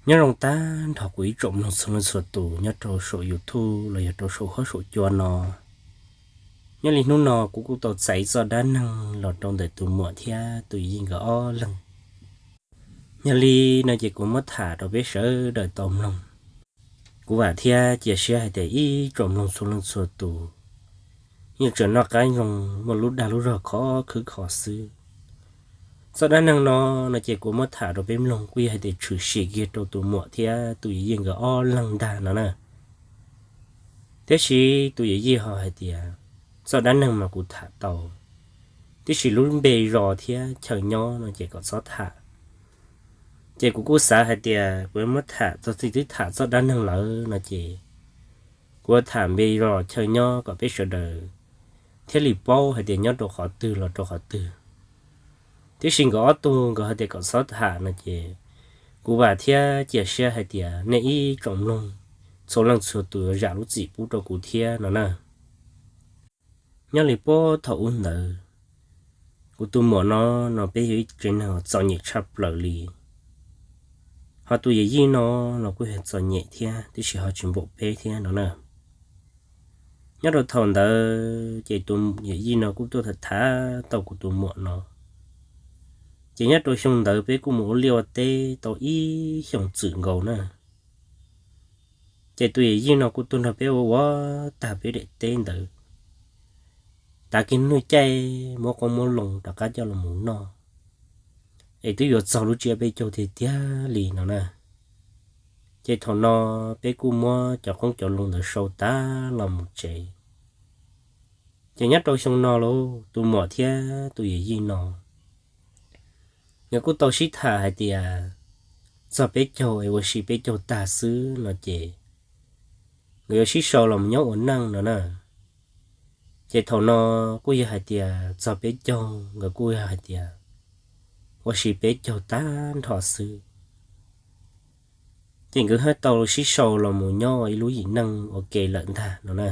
Nyob zoo tag nrho kuv ib tsoom mloog txhua leej txhua tus nyob rau saum YouTube los yog rau saum huab saum cua no. Nyob li hnub no kuv kuj tau txais txoj dab neeg los rau ntawm tus muam thiab tus yij nkawd ob leeg. Yog li no ces kuv muab tham rau peb sawv daws tau mloog. Kuv vam thiab cia siab hais tias ib tsoom mloog txhua leej txhua tus yeej tseem noj qab nyoog muaj lub dag lub zog khov khwb kho xwb. Txoj dab neeg no, no ces kuv muab tham rau peb mloog kuj yog hais tias tshwm sim kiag rau tus muam thiab tus yawm yij nkawd ob leeg ntag no na. Tiam sis tus yawm yij ho hais tias txoj dab neeg mas kuv tham tau, tiam sis lub npe zos thiab chaw nyob no ces kom txhob tham. Ces kuv kuj xav hais tias kuv muab tham txog txij twb tham txoj dab neeg lawm no ces kuv tham npe zos chaw nyob kom peb sawv daws thiaj li paub hais tias nyob rau qhov twg los rau qhov twg. Tiam sis nkawd ob tug nkawd hais tias kom txhob tham no ces kuv vam thiab cia siab hais tias nej ib tsoom mloog txhua leej txhua tus yuav zam lub txim pub rau kuv thiab no na. Nyob li puag thaum ub ntawd, kuv tus muam no, no peb yog ib tsev neeg txom nyem tshaj plaws li. Ho tus yawm yij no, no kuj yog txom nyem thiab tiam sis ho tsis npaum peb thiab no na. Nyob rau thaum ntawd ces tus yawm yij no kuj tuaj tham tau kuv tus muam no. Ces nyob rau xyoo ntawd peb kuj mus ua liaj ua teb tau ib xyoos txwm nkaus na. Ces tus yawm yij no kuj tuaj nrog peb ua ua tag peb daim teb ntawd. Tav kiag hnub caij muab qoob muab loo rov qab coj los mus noj, es twb yuav txog lub tsiab peb caug tiag tiag li no na. Ces thaum no peb kuj muab cov qoob cov loo ntawd sau tas los mus tsev. Ces nyob rau xyoo no lauj, tus muam thiab tus yawm yij no nkawd kuj tau sib tham hais tias txog peb caug es ua si peb caug tag xwb no ces nkawd yuav sib sau los mus nyob ua neej no na. Ces thaum no kuj yog hais tias txog peb caug nkawd kuj yog hais tias ua si peb caug tag nrho xwb. Ces nkawd thiaj tau sib sau los mus nyob ua ib lub yim neej ua ke lawm ntag no na.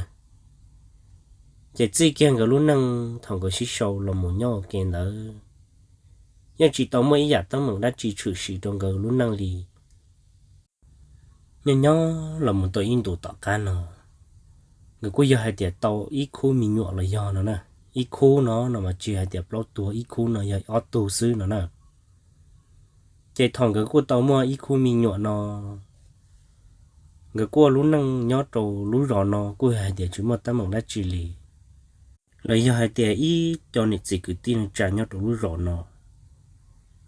Ces txij kiag nkawd lub neej thaum nkawd sib sau los mus nyob ua ke ntawd, yeej tsis tau muaj ib yam teeb meem dab tsi tshwm sim rau nkawd lub neej li. Nyob nyob los mus tau ib ntus tom qab no, nkawd kuj yog hais tias tau ib khub me nyuam los yog no na. Ib khub no no mas tsis hais tias plaub tug, ib khub no yog ob tug xwb no na. Ces thaum nkawd kuj tau muaj ib khub me nyuam no, nkawd kuj ua lub neej nyob rau lub zos no kuj hais tias tsis muaj teeb meem dab tsi li. Los yog hais tias ib co niam txiv kwv tij neej tsa nyob rau lub zos no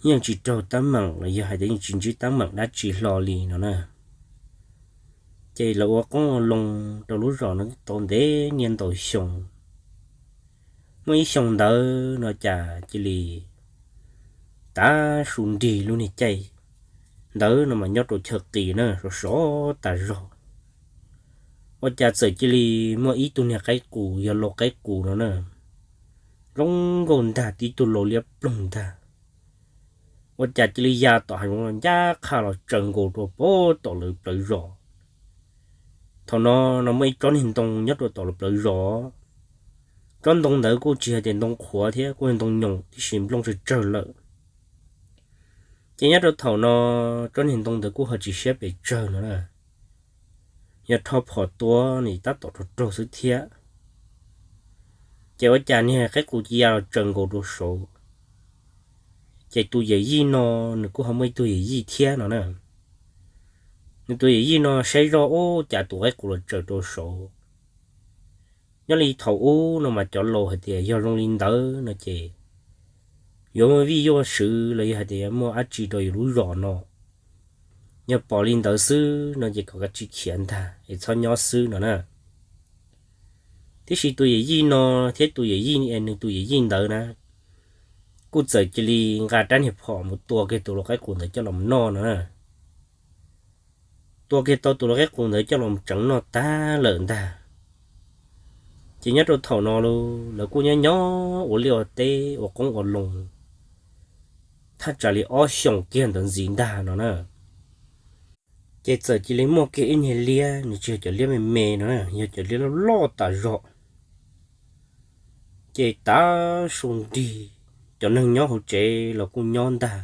yeej tsis raug teeb meem los yog hais tias yeej tsis ntsib teeb meem dab tsi hlo li no na. Ces lawv ua qoob ua loo rau lub zos no tau ntev niaj ntau xyoo. Muaj ib xyoo ntawd no cas cia li tav su nrig lub niag caij ntawd no mas nyob rau chaw qis na, sov sov tas zog, ua cas txawm cia li muaj ib tug niag qaib qus, yog lau qaib qus no na, zoo nkauj ntag, tib tug lau liab ploog ntag, ua cas cia li ya tom hav zoov los ncaj qha los tsaws nkaus rau puag tom lawv plawv zos. Thaum no, no muaj ib tsob niag ntoo nyob rau tom lawv plawv zos. Tsob ntoo ntawd kuj tsis hais tias ntoo qhuav thiab, kuj ntoo nyoos tib si, nplooj tsawg tsawg lawm. Ces nyob rau thaum no, tsob niag ntoo ntawd kuj ho tsis siab pes tsawg no na, yog rho phom tua nws tab tom raug raug xwb thiab. Ces ua cas niag qaib qus cia li ya los tsaws nkaus rau saud. Ces tus yawm yij no, nws kuj ho muaj ib tug yawm yij thiab no na. Nws tus yawm yij no saib zoj ua cas tus qaib qus los tsaws rau saud. Nyob li thaum ub no mas cov laus hais tias yog zoo li ntawd no ces yuav muaj vij yuaj swv los yog hais tias yuav muaj dab tsi rau yus lub zos no, yog pom li ntawd xwb no ces kom kav tsij khiav ntag es txhob nyob xwb no na. Tiam sis tus yawm yij no thiab tus yawm yij, nws tus yawm yij ntawd na, kuj txawm cia li nqa rab niag phom mus tua kiag tus lau qaib qus ntawd coj los noj no na. Tua kiag tau tus lau qaib qus ntawd coj los tseev noj tag lawm ntag. Ces nyob rau thaum no lawv kuj nyob nyob ua liaj ua teb ua qoob ua loo thaj tsam li ob xyoos kiag ntawd ntxiv ntag no na. Ces txawm cia li muaj kiag ib niag liab, nws tsis yog cov liab me me no na, yog cov liab loj loj tas zog. Ces tav su nrig, cov neeg nyob hauv tsev los kuj nyob ntag.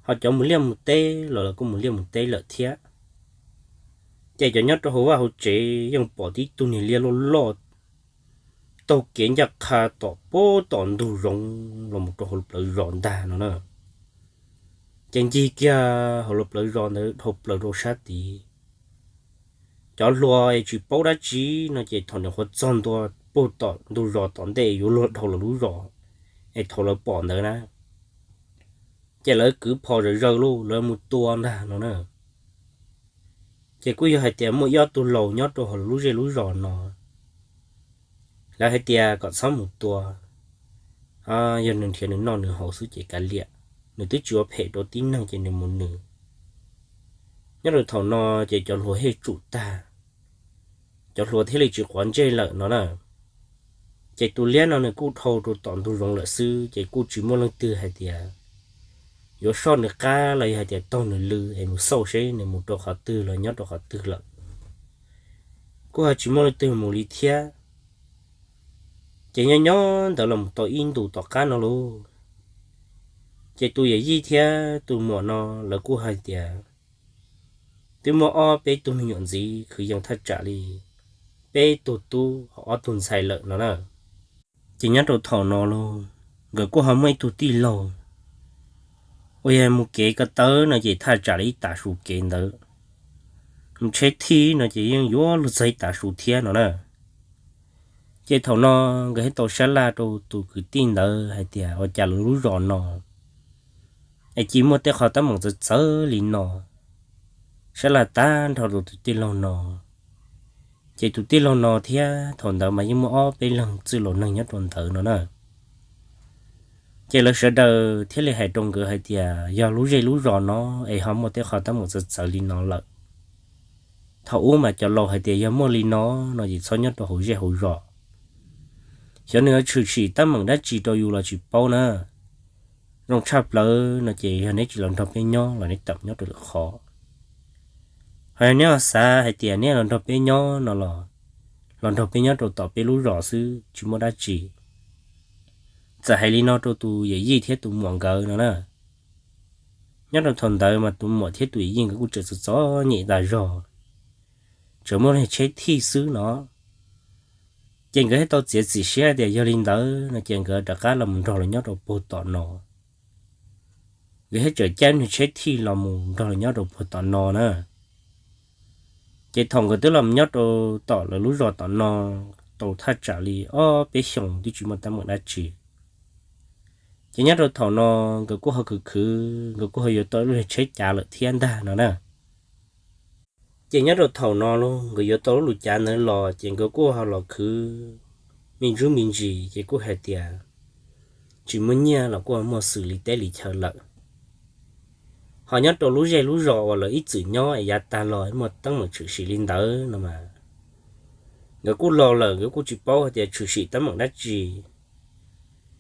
Ho cov mus liaj mus teb los lawv kuj mus liaj mus teb lawm thiab. Ces cov nyob rau hauv vaj hauv tsev yeej pom tib tug niag liaj loj loj taug kev ncaj qha tom pub tom ntug zoov los mus rau hauv plawv zos ntag no na. Ces ncig kiag hauv plawv zos ntawd dhau plaws rau sab tid. Cov hluas es tsis paub dab tsi no ces thaum nws qhuav txog ntua pug tom ntug zos tom ntej yuav luag dhau lawv lub zos, es thaum lawv pom ntawd na, ces lawv kwv phom zawm zaws lawm, lawv mus tua ntag no na. Ces kuj yog hais tias muaj ib ob tug laus nyob rau hauv lub zej lub zos no, lawv hais tias kom txhob mus tua, yog nws nrhiav nws noj nws haus xwb ces kav liam, nws twb tsis ua phem rau tib neeg ces nws mus nws. Nyob rau thaum no ces cov hluas thiaj tsum tag, cov hluas thiaj li tsis quav ntsej lawm no na. Ces tus liab no nws kuj dhau rau tom ntug zoov lawm xwb ces kuj tsis muaj leej twg hais tias yuav soj nws qab los yog hais tias taug nws lw es mus xauj seb nws mus rau qhov twg los nyob rau qhov twg lawm. Kuj ho tsis muaj leej twg mus li thiab. Ces nyob nyob ntawd los tau ib ntus tom qab no lauj, ces tus yawm yij thiab tus muam no lawv kuj hais tias twb muaj ob peb tug me nyuam ntxiv kwv yees thaj tsam li peb tug tub ho ob tug ntxhais lawm no na. Ces nyob rau thaum no lauj, nkawd kuj ho muaj ib tug tij laug uas yog mus kev ko taw no ces thaj tsam li ib tav su kev ntawd, mus tsheb thij no ces yeej yuav luag txog ib tav su thiab no na. Ces thaum no nkawd thiaj tau sab laj rau tus kwv tij ntawd hais tias ua cas lawv lub zos no es cia muaj tej qhov teeb meem txawv txawv li no, sab laj tag nrho rau tus tij laug no. Ces tus tij laug no thiab thaum ntawd mas yeej muaj ob peb leeg txwj laus neeg nyob rau ntawd no na. Ces lawv sawv daws thiaj li hais rau nkawd hais tias yog lub zej lub zos no es ho muaj tej qhov teeb meem txawv txawv li no lawm. Thaum ub mas cov laus hais tias yog muaj li no no ces txhob nyob rau hauv zej hauv zos, xyov nws yuav tshwm sim teeb meem dab tsi rau yus los tsis paub na. Zoo tshaj plaws no ces yog neb tsis los nrog peb nyob los neb tawm nyob rau lwm qhov. Ho yog neb xav hais tias neb los nrog peb nyob no los, los nrog peb nyob rau tom peb lub zos xwb tsis muaj dab tsi. Txawm hais li no rau tus yawm yij thiab tus muam nkawd no na. Nyob rau thaum ntawd mas tus muam thiab tus yawm yij nkawd kuj tseem txom txom nyem tas zog, tseem muaj tsheb thij xwb no. Ces nkawd thiaj tau txiav txim siab tias yog li ntawd no ces nkawd rov qab los mus nrog lawv nyob rau puag tom no. Nkawd thiaj txawm caij niag tsheb thij los mus nrog lawv nyob rau puag tom no na. Ces thaum nkawd twb los nyob rau tom lawv lub zos tom no tau thaj tsam li ob peb xyoos twb tsis muaj teeb meem dab tsi. Ces nyob rau thaum no nkawd kuj ho khwv khwv, nkawd kuj ho yuav tau lub tsheb cav lawm thiab ntag no na. Ces nyob rau thaum no los nkawd yuav tau lub lus cav ntawd los ces nkawd kuj ho los khwv me ntsuj me ntsis ces kuj hais tias tsis muaj nyiaj los kuj ho muaj xws li teb li chaw lawm. Ho nyob rau lub zej lub zos uas lawv ib txwm nyob es yav tag los muaj teeb meem tshwm sim li ntawd no mas, nkawd kuj laus lawm nkawd kuj tsis paub hais tias tshwm sim teeb meem dab tsi.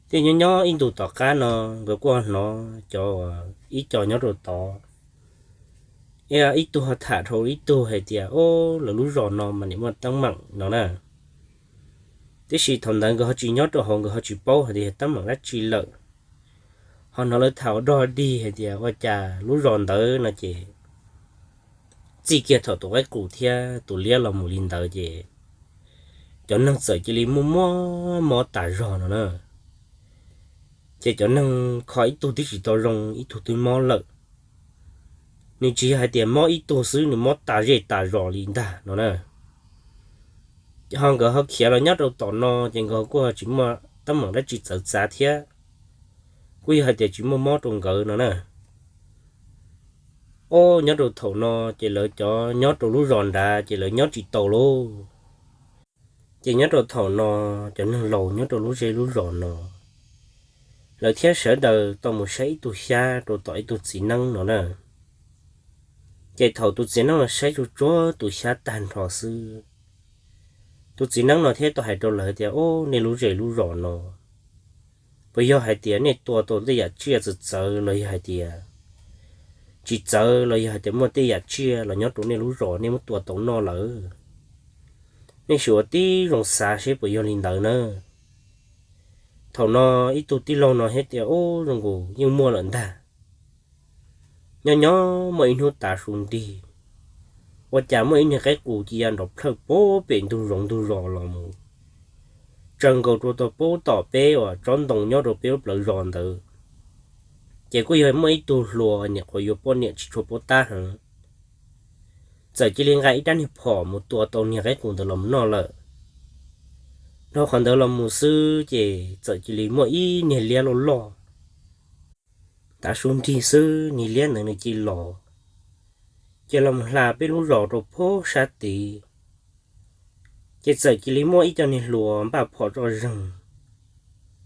Thiab nyob nyob ib ntus tom qab no nkawd kuj hnov cov ib co nyob rau tod, ib tug ho tham rau ib tug hais tias o, lawv lub zos no mas nim muaj teeb meem no na. Tiam sis thaum ntawd nkawd ho tsis nyob rau hauv nkawd ho tsis paub hais tias yog teeb meem dab tsi lawm. Ho hnov lawv tham ua dog dig hais tias ua cas lub zos ntawd no ces txij kiag thaum tus qaib qus thiab tus liab los mus li ntawd ces cov neeg txawm cia li muaj muaj mob tas zog no na. Ces cov neeg kho ib tug twb tsis tau zoo ib tug twb mob lawm. Nws tsis yog hais tias mob ib tug xwb, nws mob tas zej tas zos li ntag no na. Ho nkawd ho khiav los nyob rau tom no ces nkawd kuj tsis muaj teeb meem dab tsi txawv txav thiab, kuj yog hais tias tsis muaj mob rau nkawd no na. Ob nyob rau thaum no ces lawv cov nyob rau lub zos nrad ces lawv nyob tsis tau lauj. Ces nyob rau thaum no cov neeg laus nyob rau lub zej lub zos no, lawv thiab sawv daws tau mus saib ib tug xyab rau tom ib tug txiv neeb no na. Ces thaum tus txiv neeb no saib tsuj tsuag tus xyab tag nrho xwb, tus txiv neeb no thiaj tau hais rau lawv tias o, nej lub zej lub zos no puas yog hais tias nej tua tau tej yam tsiaj txawv txawv los yog hais tias tsis txawv los yog hais tias muaj tej yam tsiaj los nyob rau nej lub zos nej muab tua tau noj lawm? Nej sim ua tib zoo xav seb puas yog li ntawd na. Thaum no ib tug tij laug no thiaj tias o, zoo nkaus yeej muaj lawm ntag. Nyob nyob muaj ib hnub tav su nrig, ua cas muaj ib niag qaib qus cia li nrov plhawj pem ntug zoov ntug zos los mus, tsawg nkaus rau tom pub tom peb uas tsob ntoo nyob rau peb lub plawv zos ntawd. Ces kuj yog muaj ib tug hluas nyuam qhuav yuav poj niam tsis tshua paub tab heev, txawm cia li nqa ib rab niag phom mus tua tau niag qaib qus ntawd los mus noj lawm. Dhau qhov ntawd los mus xwb ces txawm cia li muaj ib niag liab loj loj. Tav su nrig xwb niag liab ntawd nws cia li los, ces los mus hla peb lub zos rau pem sab tid. Ces txawm cia li muaj ib co niag hluas npaj phom tso zeeg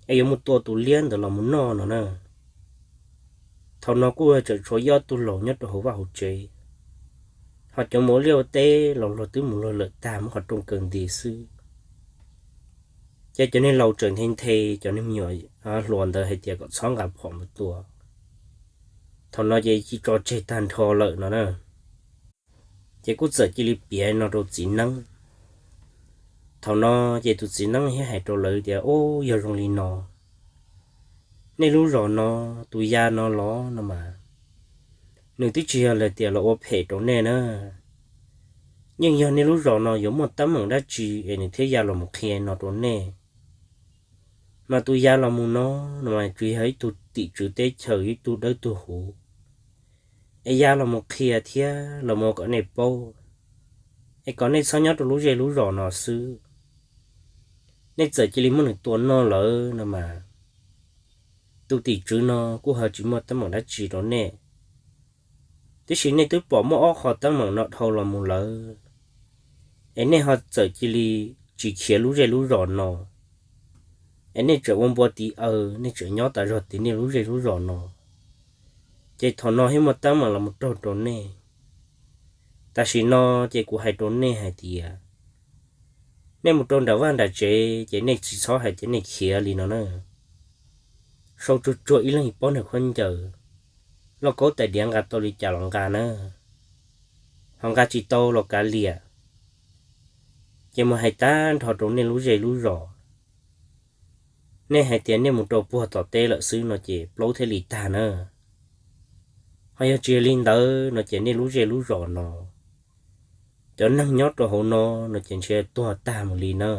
es yuav mus tua tus liab ntawd los mus noj no na. Thaum no kuj tseem tshuav ib ob tug laus nyob rau hauv vaj hauv tsev, ho cov mus ua liaj ua teb los luag twb mus luag lawm tag, muaj qhov rooj kaw nti xwb. Ces cov niag laus tseem nthe nthe cov niag me nyuam hluas ntawd hais tias kom txhob nqa phom mus tua. Thaum no ces cia li tso tseg tag nrho lawm no na. Ces kuj txawm cia li piav no rau txiv neeb. Thaum no ces tus txiv neeb thiaj hais rau lawv tias, Ub, yog zoo li no, nej lub zos no tus ya no los no mas, nws twb tsis yog hais tias los ua phem rau nej na. Yeej yog nej lub zos no yuav muaj teeb meem dab tsi es nws thiaj ya los mus qhia no rau nej. Mas tus ya los mus no, no mas tsuas yog ib tug tim tswv teb chaws, ib tug dawb tug huv, es ya los mus qhia thiab los mus ua kom nej paub, es kom nej txhob nyob rau lub zej lub zos no xwb. Nej txawm cia li muab nws tua noj lawm no mas, tus tim tswv no kuj ho tsis muaj teeb meem dab tsi rau nej. Tiam sis nej twb pom muaj ob qho teeb meem no dhau los mus lawm, es nej ho txawm cia li tsis khiav lub zej lub zos no, es nej tseem ua npua tiv aw, nej tseem nyob tas zog tim nej lub zej lub zos no, ces thaum no thiaj muaj teeb meem los mus raug rau nej. Tam sim no ces kuv hais rau nej hais tias, nej mus rau nram vaj nram tsev ces nej tsis txhob hais tias nej khiav li no na. Sau tsuag tsuag ib leeg ib pob nws khaub ncaws, lauj kaub tais diav nqa tau li cas los nqa na, ho nqa tsis tau los kav liam. Ces mus hais tag nrho rau nej lub zej lub zos, nej hais tias nej mus rau puag tom teb lawm xwb no ces plaub thiaj li tag na. Ho yog tsis li ntawd no ces nej lub zej lub zos no, cov neeg nyob rau hauv no, no ces ntshe tuag tag mus li na.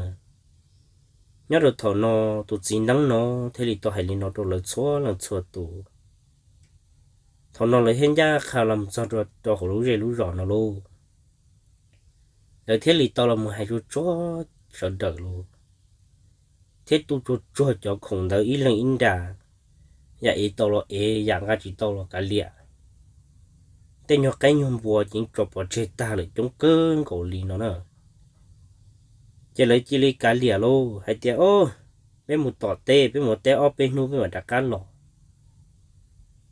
Nyob rau thaum no, tus txiv neeb no thiaj li tau hais li no rau lawv txhua leej txhua tus. Thaum no lawv thiaj ncaj qha los txog rau hauv lub zej lub zos no lauj. Lawv thiaj li tau los mus hais tsuag tsuag sawv daws lauj, thiab tu tsuag tsuag cov khoom ntawd ib leeg ib nra, yam ev tau los ev, yam nqa tsis tau los kav liam. Tej nyuag qaib nyuag npua ces tso pov tseg tag lawm coob kawg nkaus li no na. Ces lawv cia li kav liam lauj, hais tias, Au, peb mus tom teb, peb mus teb ob peb hnub peb mam rov qab los.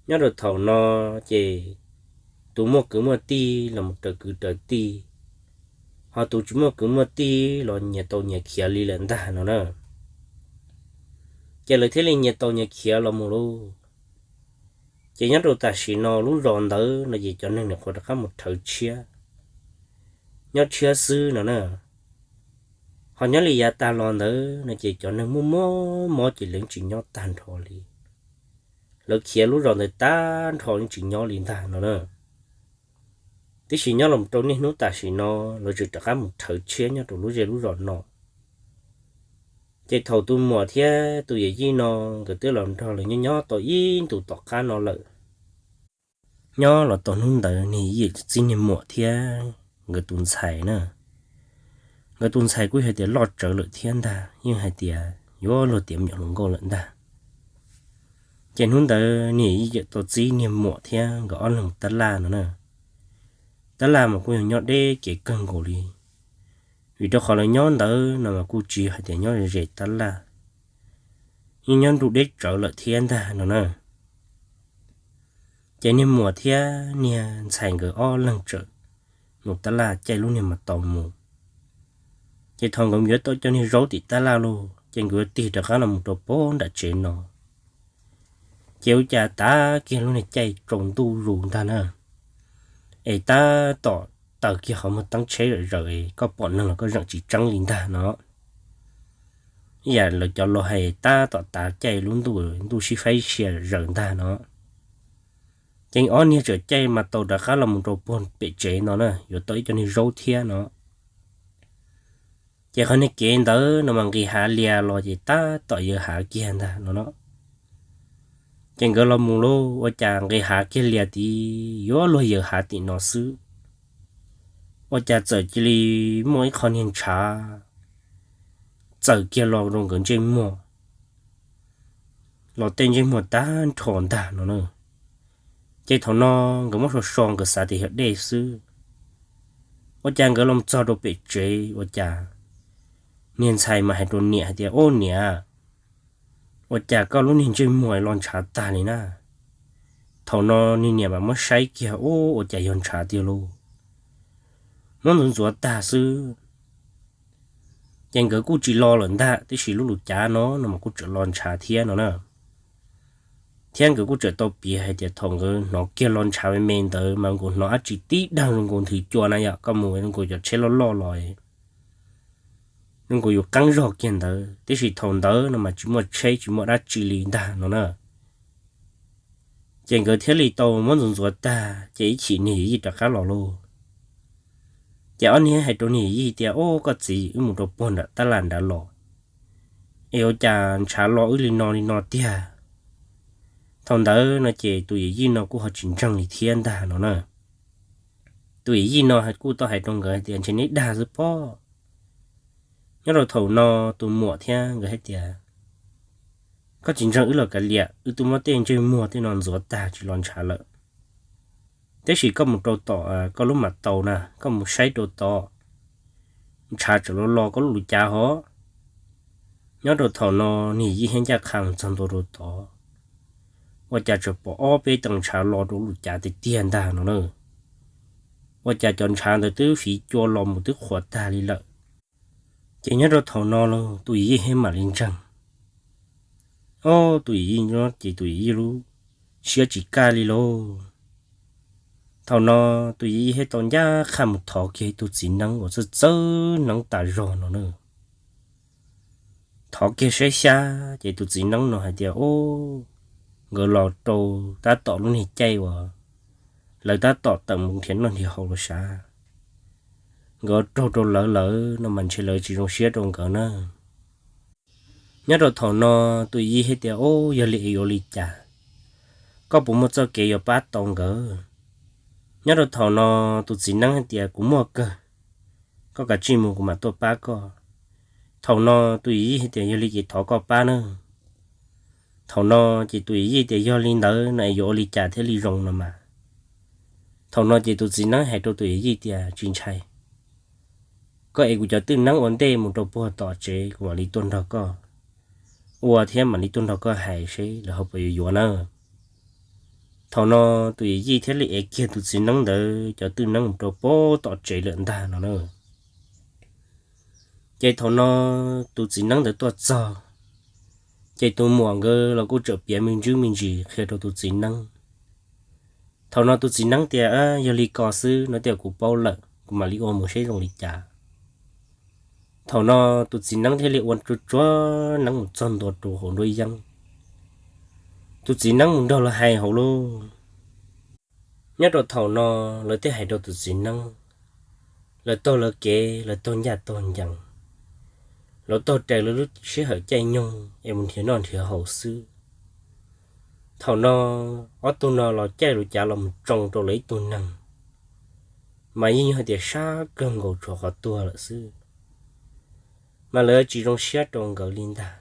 Nyob rau thaum no ces tus muaj kwv muaj tij los mus raws kwv raws tij, ho tus tsis muaj kwv muaj tij los nyias tau nyias khiav li lawm ntag no na. Ces lawv thiaj li nyias tau nyias khiav los mus lauj. Ces nyob rau tam sim no lub zos ntawd no ces cov neeg nyuam qhuav rov qab mus rhawv tshiab, nyob tshiab xwb no na. Ho nyob li yav tag los ntawd no ces cov neeg muaj mob mob ces lawv tsis nyob tag nrho li. Lawv khiav lub zos ntawd tag nrho yeej tsis nyob li ntag no na. Tiam sis nyob los rau niaj hnub tam sim no, lawv tseem rov qab mus rhawv tshiab nyob rau lub zej lub zos no. Ces thaum tus muam thiab tus yawm yij no, nkawd twb los nrog lawv nyob nyob tau ib ntus tom qab no lawm. Nyob los tau hnub ntawd niag yij txib niag muam thiab nkawd tus ntxhais na. Nkawd tus ntxhais kuj yog tias loj tsawv lawm thiab ntag, yeej hais tias yuav luag tiav me nyuam hluas nkauj lawm ntag. Ces hnub ntawd niag yij tau txib niag muam thiab nkawd ob leeg tab laj no na. Tab laj mas kuj yog nyob deb kev kawg nkaus li, vim rau qhov lawv nyob ntawd no mas kuj tsis hais tias nyob ze tab laj, yeej nyob nruj deb tsawv lawm thiab ntag no na. Ces niag muam thiab niag ntxhais nkawd ob leeg txawm mus tab laj caij lub niag mas tau mus. Ces thaum nkawd yuav tau cov niag zaub tim tab laj lauj, ces nkawd yuav tig rov qab los mus rau pem nram tsev no, ces ua cas tav kiag lub niag caij tsaus ntuj zus ntag na. Es tab tom taws kiag qhov muag teeb tsheb zawm zaws, koj pom neeg los koj zeem tsis tseeb li ntag no. Ib yam lawv cov laus hais tab tom tav caij lub ntuj, ntuj sib faib sia zawm ntag no. Ces ob niag txawm caij mas taus rov qab los mus rau puag pem tsev no na, yuav tau ib co niag zaub thiab no. Ces qhov niag kev ntawd no mas nqis hav lias los ces tab tom yawm hav kiag ntag no no. Ces nkawd los mus lauj, ua cas nqis hav kiag lias tid yuav luag yawm hav tim no xwb, ua cas txawm cia li muaj ib qho niag ntshav txawm kiag los rau nkawd ntsej muag, los tej ntsej muag tag nrho ntag no na. Ces thaum no nkawd muab so so nkawd xav tias yog dej xwb. Ua cas nkawd los txog rau pem tsev ua cas niag ntxhais mas hais rau niam hais tias, Ub niam, ua cas koj lub niag ntsej muag los ntshav tag li na? Thaum no niag niam mas muab saib kiag, Ub, ua cas yog ntshav tiag lauj? Muab ntxuav ntxuav tag xwb. Ces nkawd kuj tsis lo lawm ntag, tiam sis lub lus cav no no mas kuj tseem los ntshav thiab no na. Thiab nkawd kuj tseem tau piav hais tias thaum nkawd hnov kiag los ntshav me me ntawd mas nkawd hnov dab tsi tib dag zoo nkaus nthwv cua na yom, koj mus zoo nkaus cov tsheb loj loj los zoo nkaus yus qeeb zog kiag ntawd, tiam sis thaum ntawd no mas tsis muaj tsheb tsis muaj dab tsi li ntag no na. Ces nkawd thiaj li tau muab ntxuav ntxuav tag ces ib chim niag yij rov qab los lauj. Ces ob niag hais rau niag yij tias, Ub, koj txiv, wb mus rau puag nram tab laj nrad los es ua cas ntshav los wb li no li no tiag. Thaum ntawd no ces tus yawm yij no kuj ho tsis ntseeg li thiab ntag no na. Tus yawm yij no kuj tau hais rau nkawd hais tias, Ntshe neb dag xwb pob. Nyob rau thaum no tus muam thiab nkawd hais tias, Koj tsis ntseeg wb los kav liam, wb twb muab tej ntsej muag tej no ntxuav tag tsis los ntshav lawm. Tiam sis koj mus rau tom koj lub mam tau na, koj mus saib rau tod, ntshav tseem los los koj lub lus cav hov. Nyob rau thaum no niag yij thiab ncaj qha mus txog ntua rau tod, ua cas tseem pom ob peb teev ntshav los rau lub lus cav tiag tiag ntag no na. Ua cas cov ntshav ntawd twb fiv cua los mus twb qhuav tag li lawm. Ces nyob rau thaum no los tus yij thiaj mam li ntseeg. Ob, tus yij no ces tus yij lub siab tsis kaj li lauj. Thaum no tus yij thiaj tau ncaj qha mus thov kiag tus txiv neeb uas txawj txawj neeb tas zog no na. Thov kiag saib xyab ces tus txiv neeb no hais tias, Ub, nkawd los rau tab tom lub niag caij uas lawv tab tom tawm mus nrhiav noj nrhiav haus los sav. Nkawd raug rau lawv lawm no mas ntshe lawv tsis zoo siab rau nkawd na. Nyob rau thaum no tus yij thiaj tias, Ub, yog li es yuav ua li cas? Koj puas muaj txoj kev yuav pab tau nkawd? Nyob rau thaum no tus txiv neeb hais tias, Kuv muaj kawg, koj kav tsij mus kuv mam tuaj pab koj. Thaum no tus yij hais tias, Yog li ces thov koj pab na. Thaum no ces tus yij tias, Yog li ntawd no es yuav ua li cas thiaj li zoo no mas? Thaum no ces tus txiv neeb hais rau tus yij tias, Tsis ntshai, koj ev kuv cov twj neeb ua ntej mus rau puag tom tsev kuv mam li tuaj nrog koj. Ua thiab mam li tuaj nrog koj hais seb lawv ho puas yuav yuav na. Thaum no tus yij thiaj li ev kiag tus txiv neeb ntawd cov twj neeb mus rau puag tom tsev lawm ntag no na. Ces thaum no tus txiv neeb ntawd tuaj txog, ces tus muam nkawd los kuj txawm piav me ntsis me ntsis qhia rau tus txiv neeb. Thaum no tus txiv neeb tias, Yog li ko xwb no tias kuv paub lawm, kuv mam li ua mus seb zoo li cas. Thaum no tus txiv neeb thiaj li ua tsuag tsuag neeb mus txog ntua rau hauv nruab yeeb. Tus txiv neeb mus nrog lawv hais hauv lauj. Nyob rau thaum no lawv thiaj hais rau tus txiv neeb, lawv taug lawv kev, lawv taug ncaj taug ncees, lawv taug raws lawv lub sij hawm caij nyoog es mus nrhiav noj nrhiav haus xwb. Thaum no ob tug no los caij lub cav los mus tsoo rau lawv ib tug neeg, mas yeej yog hais tias sab kawg nkaus tshuav qhov tuag lawm xwb. Mas lawv tsis zoo siab rau nkawd li ntag,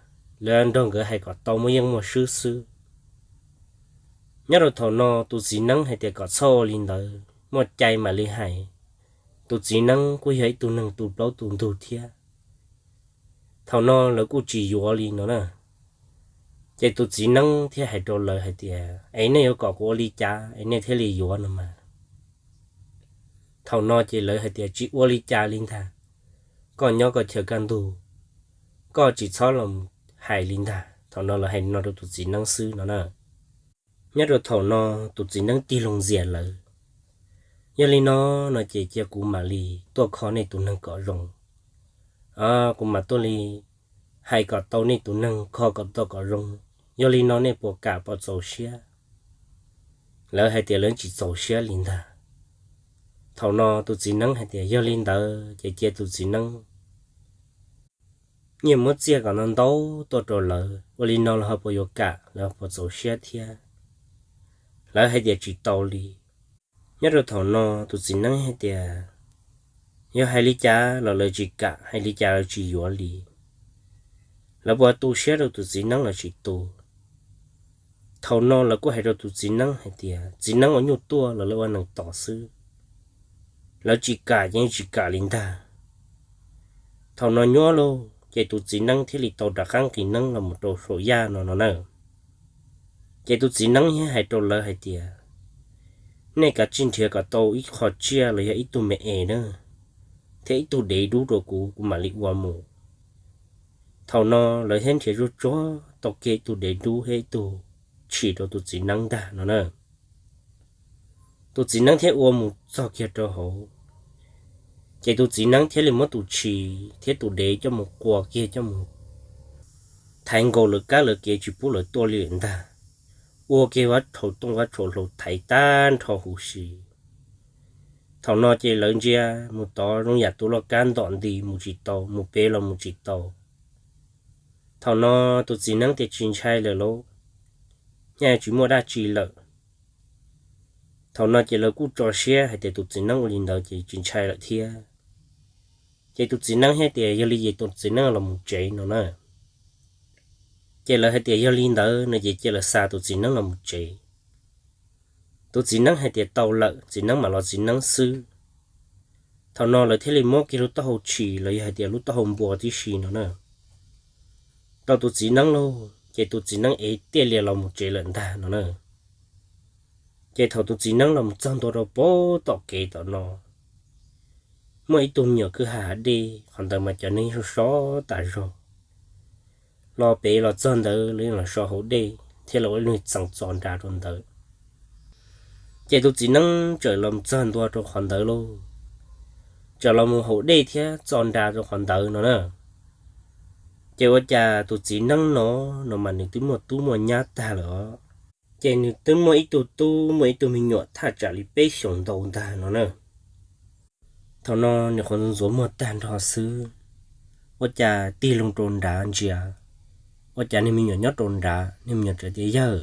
lawv nrog nkawd hais kom tau muaj yeej muaj swb xwb. Nyob rau thaum no tus txiv neeb hais tias kom txhob ua li ntawd, muaj cai mam li hais. Tus txiv neeb kuj yog ib tug neeg tu plaub tu ntug thiab. Thaum no lawv kuj tsis yuav li no na. Ces tus txiv neeb thiaj hais rau lawv hais tias, Es nej yuav kom kuv ua li cas es nej thiaj li yuav no mas? Thaum no ces lawv hais tias, Tsis ua li cas li ntag, koj nyob koj chaw kaj ntug, koj tsis txhob los hais li ntag. Thaum no lawv hais no rau tus txiv neeb xwb no na. Nyob rau thaum no tus txiv neeb tig loo ntxias lawv, Yog li no, no ces cia kuv mam li tuaj kho nej tus neeg kom zoo. Kuv mam tuaj li hais kom tau nej tus neeg, kho kom tau kom zoo. Yog li no nej puas kam puas txaus siab? lawv hais tias lawv tsis txaus siab li ntag. Thaum no tus txiv neeb hais tias yog li ntawd ces cia tus txiv neeb nyiaj muab txiaj kom ntau ntau tuaj rau lawv, ua li no lawv ho puas yuav kam, lawv ho puas txaus siab thiab. Lawv hais tias tsis tau li. Nyob rau thaum no tus txiv neeb hais tias yog hais li cas los lawv tsis kam, hais li cas lawv tsis yuav li. Lawv puas tu siab rau tus txiv neeb los tsis tu? Thaum no lawv kuj hais rau tus txiv neeb hais tias txiv neeb ua nyuj tuaj los lawv ua neeg tom xwb, lawv tsis kam ces yeej tsis kam li ntag. Thaum no nyuaj lauj, ces tus txiv neeb thiaj li tau rov qab nqis neeb los mus rau saum yaj no no na. Ces tus txiv neeb thiaj hais rau lawv hais tias nej kav tsij nrhiav kom tau ib qho tsiaj los yog ib tug me es na, thiab ib tug dev dub rau kuv, kuv mam li ua mus. Thaum no lawv thiaj nrhiav zuj zus tau kiag ib tug dev dub thiab ib tug tshis rau tus txiv neeb ntag no na. Tus txiv neeb thiaj ua mus txog kiag rau hauv, ces tus txiv neeb thiaj li muab tus tshis thiab tus dev coj mus qua kiag coj mus thaiv nkaus lawv kab lawv kev tsis pub lawv tuaj li lawm ntag. Ua kiag vaj tshau tooj vaj tshau hlau thaiv tag nrho huv si. Thaum no ces lawv ntsia mus tod zoo yam tus loj kab ntom nti mus tsis tau, mus pem los mus tsis tau. Thaum no tus txiv neeb tias tsis ntshai lawm lauj, nyaj tsis muaj dab tsi lawm. Thaum no ces lawv kuj tso siab hais tias tus txiv neeb ua li ntawd ces tsis ntshai lawm thiab. Ces tus txiv neeb thiaj tias yog li ces tus txiv neeb los mus tsev no na. Ces lawv hais tias yog li ntawd no ces cia lawv xa tus txiv neeb los mus tsev. Tus txiv neeb hais tias tau lawm, txiv neeb mam los txiv neeb xwb. Thaum no lawv thiaj li muab kiag lub taub hau tshis los yog hais tias lub taub hau npua tib si no na rau tus txiv neeb lauj, ces tus txiv neeb ev tiaj lias los mus tsev lawm ntag no na. Ces thaum tus txiv neeb los mus txog ntua rau pem tom kev tom no, muaj ib tug me nyuam kwj ha hav dej, qhov ntawd mas cov neeg so so tas zog, los pem los txog ntawd los yeej los so hauv dej thiab los ua ib lub txeem txo nra rau ntawd. Ces tus txiv neeb txawm los mus txog ntua rau qhov ntawd lauj, txawm los mus haus dej thiab txo nra rau qhov ntawd no na. Ces ua cas tus txiv neeb no, no mas nws twb muaj tub muaj nyab tag lawm os. Ces nws twb muaj ib tug tub muaj ib tug me nyuam thaj tsam li peb xyoos ntau ntag no na. Thaum no nws qhov ntxuav muag tag nrho xwb, ua cas tig loo rau nrad ntsia, ua cas niag me nyuam nyob rau nrad, niag me nyuam txawm tias yawg,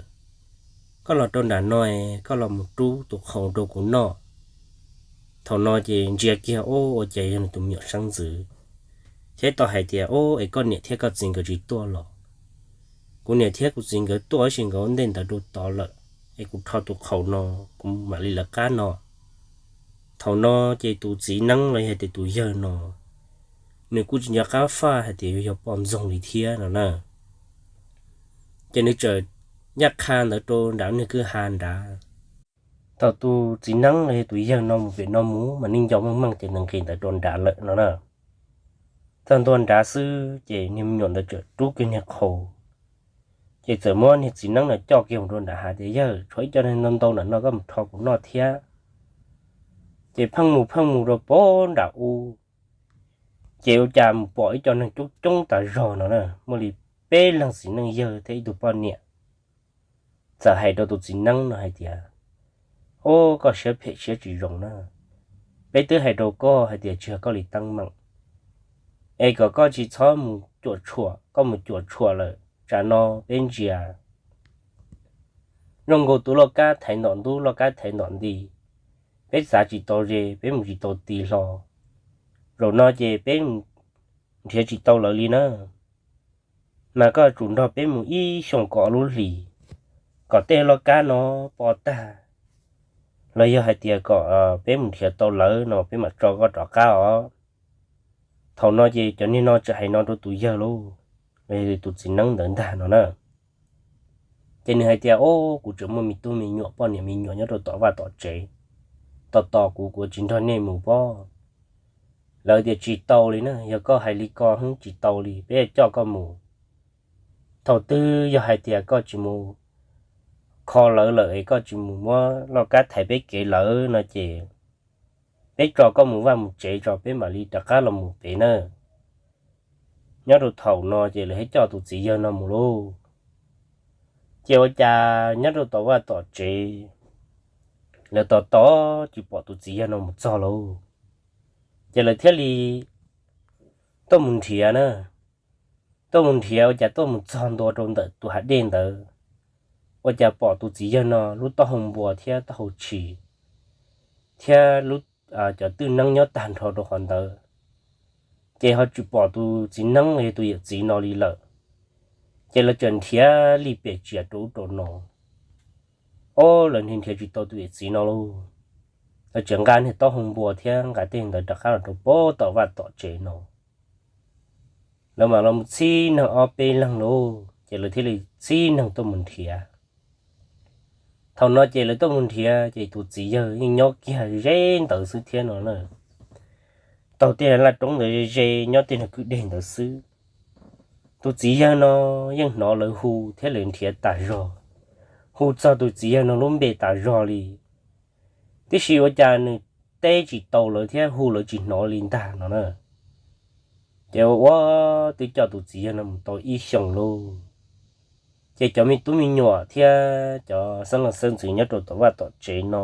koj los rau nram no, koj los mus rub tus qhaus rau kuv noj. Thaum no ces ntsia kiag, o, ua cas yog nws tus me nyuam seeb ntxwv, thiab tau hais tias, o, es koj niam thiab koj txiv nkawd tsis tuaj los? Kuv niam thiab kuv txiv nkawd tuaj tab sis nkawd ua ntej ntawd rau tod lawm, es kuv rho tus qhaus no, kuv mam li lawv qab no. Thaum no ces tus txiv neeb los yog tias tus yawg no, nws kuj tsis nco qab faj hais tias yuav yog poj ntxoog li thiab no na. Ces nws txawm ncaj qha ntawd rau nrad niag kwj ha nrad. Thaum tus txiv neeb los yog tus yawg no mus pem no mus mas nej nco meej meej ces nws nqis ntawd rau nrad lawm no na. Txog ntua nrad xwb ces niag me nyuam ntawd txawm rub kiag niag qhaus, ces txawm muab niag txiv neeb no coj kiag mus rau nram hav tias, yawg, tshuav ib co neeg ntau ntau nram no, koj mus rho kuv noj thiab. Ces pheej mus pheej mus rau pem nram ub, ces ua cas mus pom ib co neeg coob coob tas zog no na, muaj li peb leeg txiv neej yawg thiab ib tug poj niam. Txawm hais rau tus txiv neeb no hais tias, o, koj siab phem siab tsis zoo na, peb twb hais rau koj hais tias tsis yog koj li teeb meem, es kom koj tsis txhob mus cuam tshuam, koj mus cuam tshuam lawm tsam no peb ntsia zoo nkaus tus loj kab thaiv ntom ntub loj kab thaiv ntom nti, peb txav tsis tau ze, peb mus tsis tau ti hlo. Zaum no ces peb nrhiav tsis tau lawv li na. Mas koj tsum nrog peb mus ib xyoos kaum ob lub hlis, kom tej loj kab no pov tag, los yog hais tias kom peb mus nrhiav tau lawv no peb mam tso koj rov qab os. Thaum no ces cov niag no txawm hais no rau tus yawg lauj, los yog tus txiv neeb ntawd ntag no na. Ces nws hais tias, o, kuv tseem muaj me tub me nyuam poj niam me nyuam nyob rau tom vaj tom tsev, tos tos kuv, kuv tsis nrog nej mus pob. Lawv tias tsis tau li na, yog koj hais li ko heev tsis tau li, peb coj koj mus. Thaum twg yog hais tias koj tsis mus kho lawv lawm es koj tsis mus muab loj kab thaiv peb kev lawm no ces peb tso koj mus vaj mus tsev tso, peb mam li rov qab los mus pem na. Nyob rau thaum no ces lawv thiaj coj tus txiv yawg no mus lauj. Ces ua cas nyob rau tom vaj tom tsev, lawv tos tos tsis pom tus txiv yawg no mus txog lauj. Ces lawv thiaj li tuaj mus nrhiav na. Tuaj mus nrhiav ua cas tuaj mus txog ntua rau ntawm tus hav dej ntawd, ua cas pom tus txiv yawg no lub taub hau npua thiab taub hau tshis thiab lub, cov twj neeb nyob tag nrho rau qhov ntawd. Ces ho tsis pom tus txiv neeb los yog tus yawm txiv no li lawm. Ces lawv txawm nrhiav li pem tsiam rau ub rau no, ob lawv nrhiav nrhiav tsis tau tus yawm txiv no lauj, lawv txawm nqa niag taub hau npua thiab nqa tej ntawd rov qab los rau pem tom vaj tom tsev no. Lawv mam los txhib neeg ob peb leeg lauj, ces lawv thiaj li txhib neeg tuaj mus nrhiav. Thaum no ces lawv tuaj mus nrhiav ces tus txiv yawg yeej nyob kiag ze ntawd xwb thiab no na, taug tej laj roob ntawd ze ze nyob tej kwj deg ntawd xwb. Tus txiv yawg no yeej hnov lawv hu thiab lawv nrhiav tas zog, hu txog tus txiv yawg no lub npe tas zog li, tiam sis ua cas nws teb tsis tau lawv thiab hu lawv tsis hnov li ntag no na. Ces ua ua twb coj tus txiv yawg no mus tau ib xyoos lauj, ces cov me tub me nyuam thiab cov xeeb leej xeeb ntxwv nyob rau tom vaj tom tsev no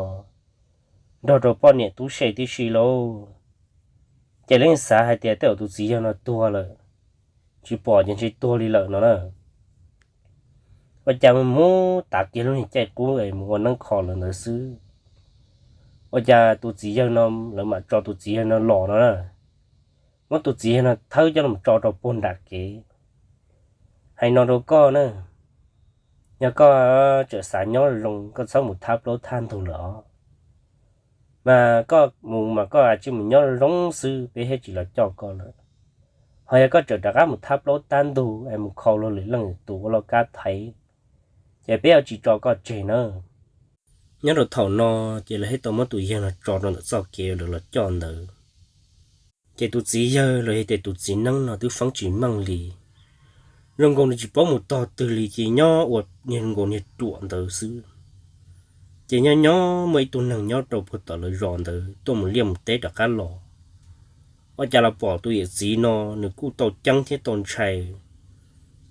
nrog rau poj niam tub se tib si lauj, ces lawv yeej xav hais tias tej zaum tus txiv yawg no tuag lawm, tsis pom ces ntshe tuag li lawm no na. Ua cas mus mus tav kiag lub niag caij qub es mus ua neeb kho lawv ntawd xwb, ua cas tus txiv yawg no, lawv mam tso tus txiv yawg no los no na, muab tus txiv yawg no thawb coj los tso rau puag nram kev. Hais no rau koj na, yog koj tseem xav nyob zoo koj txhob mus thab plaub thab ntug lawm os, mas koj mus mas koj cia li mus nyob zoo xwb, peb thiaj tsis los coj koj lawm. Ho yog koj tseem rov qab mus thab plaub thab ntug es mus kho luag lwm leej tus ua loj kab thaiv, ces peb yuav tsis tso koj tseg na. Nyob rau thaum no ces lawv thiaj tau muab tus yawg no tso rau ntawm txoj kev uas lawv los coj ntawd. Ces tus txiv yawg los yog tias tus txiv neeb no twb feeb tsis meej li, zoo nkaus nws tsis paub mus tog twg li, ces nyob ua niag nkaus niag ruam ntawd xwb. Ces nyob nyob muaj ib tug neeg nyob rau puag tom lawv zos ntawd tuaj mus liaj mus teb rov qab los, ua cas los pom tus yawm txiv no nws kuj tau ceeb thiab tau ntshai.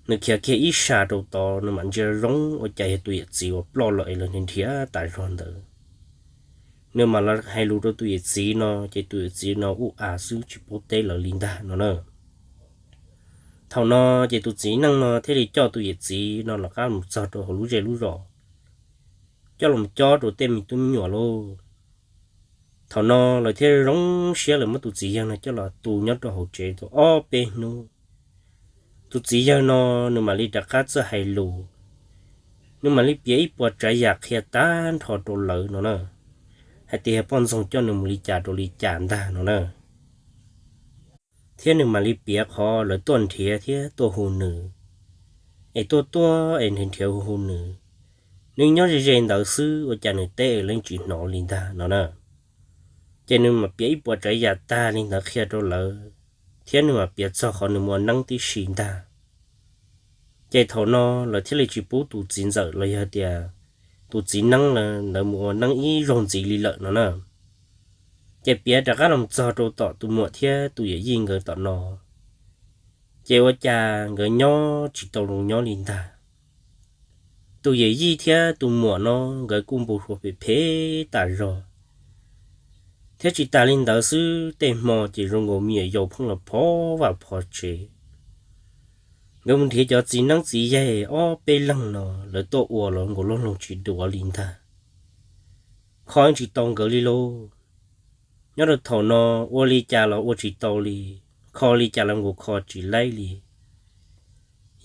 Nws khiav kiag ib sab rau tod nws mam ntsia zoo ua cas yog tus yawm txiv uas ploj lawm es lawv nrhiav tas zog ntawd. Nws mam los hais lus rau tus yawm txiv no ces tus yawm txiv no ua a xwb tsis paub teb lawv li ntag no na. Thaum no ces tus txiv neej no thiaj li coj tus yawm txiv no los qab mus txog rau hauv lub zej lub zos, coj los cob rau tej me tub me nyuam lauj. Thaum no lawv thiaj zoo siab lawv muab tus txiv yawg no coj los tu nyob rau hauv tsev tau ob peb hnub. Tus txiv yawg no nws mam li rov qab txawj hais lus, nws mam li piav ib puas tsav yam qhia tag nrho rau lawv no na, hais tias yog poj ntxoog coj nws mus li cas rau li cas ntag no na. Thiab nws mam li piav qhov lawv tuaj nrhiav thiab tuaj hu nws, es tuaj tuaj es nrhiav nrhiav hu hu nws, nws nyob ze ze ntawd xwb ua cas nws teb es lawv tsis hnov li ntag no na. Ces nws mam piav ib puas tsav yam tag li ntawd qhia rau lawv, thiab nws mam piav txog qhov nws mus ua neeb tib si ntag. Ces thaum no lawv thiaj li tsis pub tus txiv ntxawm los yog tias tus txiv neeb lawv mus ua neeb ib zaug ntxiv li lawm no na. Ces piav rov qab los txog rau tom tus muam thiab tus yawm yij nkawd tom no, ces ua cas nkawd nyob tsis tau zoo nyob li ntag. Tus yawm yij thiab tus muam no nkawd kuj npau suav phem phem tas zog, thiab tsis tas li ntawd xwb tej hmo ces zoo nkaus me nyuam yaus pheej los phov vaj phov tsev. Nkawd mus nrhiav cov txiv neeb txiv yaig ob peb leeg no lawv tuaj ua los nkaus luag loog tsis duav li ntag. Kho tsis tau nkawd li lauj. Nyob rau thaum no ua li cas los ua tsis tau li, kho li cas los nkaus kho tsis laib li.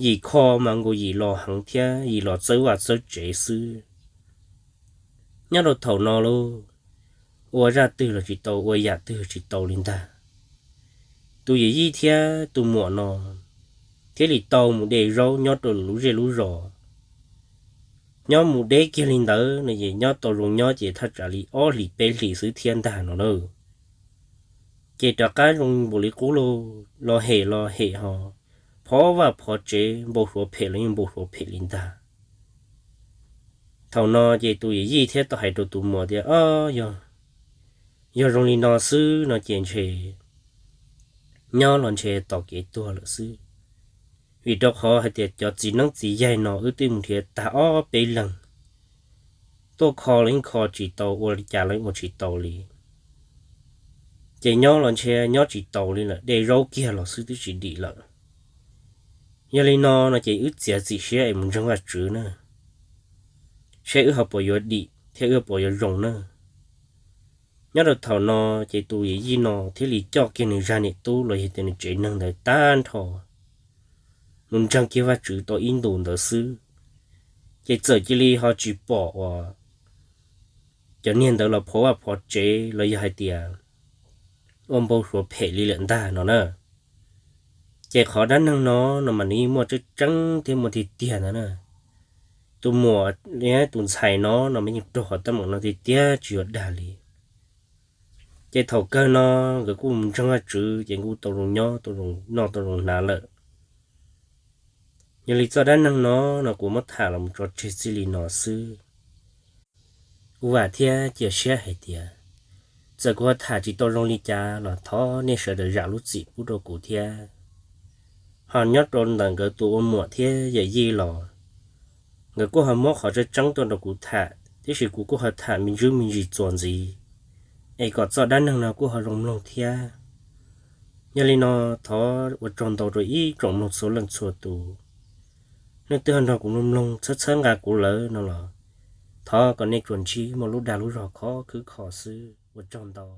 Yim kho mas nkaus yim los heev thiab yim los txawb vaj txawb tsev xwb. Nyob rau thaum no lauj, ua zaj twg los tsis tau ua yam twg tsis tau li ntag. Tus yawm yij thiab tus muam no thiaj li tau mus de zaub nyob rau lub zej lub zos. Nyob mus deb kiag li ntawd no es nyob tau zoo nyob ces thaj tsam li ob hlis peb hlis xwb thiab ntag no na. Ces rov qab zoo npaum li qub lauj, los hem los hem ho, phov vaj phov tsev, npau suav phem los yeej npau suav phem li ntag. Thaum no ces tus yawm yij thiaj tau hais rau tus muam tias, Ob, yog zoo li no xwb no ces ntshe nyob los ntshe tos kev tuag lawm xwb. Vim rau qhov hais tias cov txiv neeb txiv yaig no wb twb mus nrhiav tag ob peb leeg, tuaj kho los yeej kho tsis tau, ua li cas los yeej ua tsis tau li. Ces nyob los ntshe nyob tsis taus li lawm, de zaub kiag los xwb twb tsis dim lawm. Yog li no no ces wb txiav txim siab es mus ntseeg Vajtswv na, seb wb ho puas yuav dim thiab wb ho puas yuav zoo na. Nyob rau thaum no ces tus yawm yij no thiaj li coj kiag nws zaj niam tub los yog tias nws tsev neeg ntawd tag nrho mus ntseeg kiag Vajtswv tau ib ntus ntawd xwb, ces txawm cia li ho tsis pom uas cov niag ntawd los phov vaj phov tsev los yog hais tias ua npau suav phem li lawm ntag no na. Ces qhov dab neeg no no mas nws yeej muaj tseeb tseeb thiab muaj tiag tiag ntag na. Tus muam, tus ntxhais no no mas yeej raug qhov teeb meem no tiag tiag tsis yog dag li. Ces thaum kawg no nkawd kuj mus ntseeg Vajtswv ces kuj tau zoo nyob, tau zoo noj, tau zoo hnav lawm. Yog li txoj dab neeg no no kuv muab tham los mus tso tseg txij li no xwb. Kuv vam thiab cia siab hais tias txawm kuv ho tham tsis tau zoo li cas los thov nej sawv daws zam lub txim pub rau kuv thiab. Ho nyob rau ntawm nkawd tus ua muam thiab yawm yij los nkawd kuj ho muab qhov tseeb tseeb tuaj rau kuv tham, tiam sis kuv kuj ho tham me ntsis me ntsis txuas ntxiv, es kom txoj dab neeg no kuj ho zoo mloog thiab. Yog li no, thov ua tsaug ntau rau ib tsoom mloog txhua leej txhua tus. Leej twg ho nrog kuv mloog mloog txhawb txhawb nqa kuv lawm no los thov kom nej tsuas ntsib muaj lub dag lub zog khov khwb kho xwb. Ua tsaug ntau.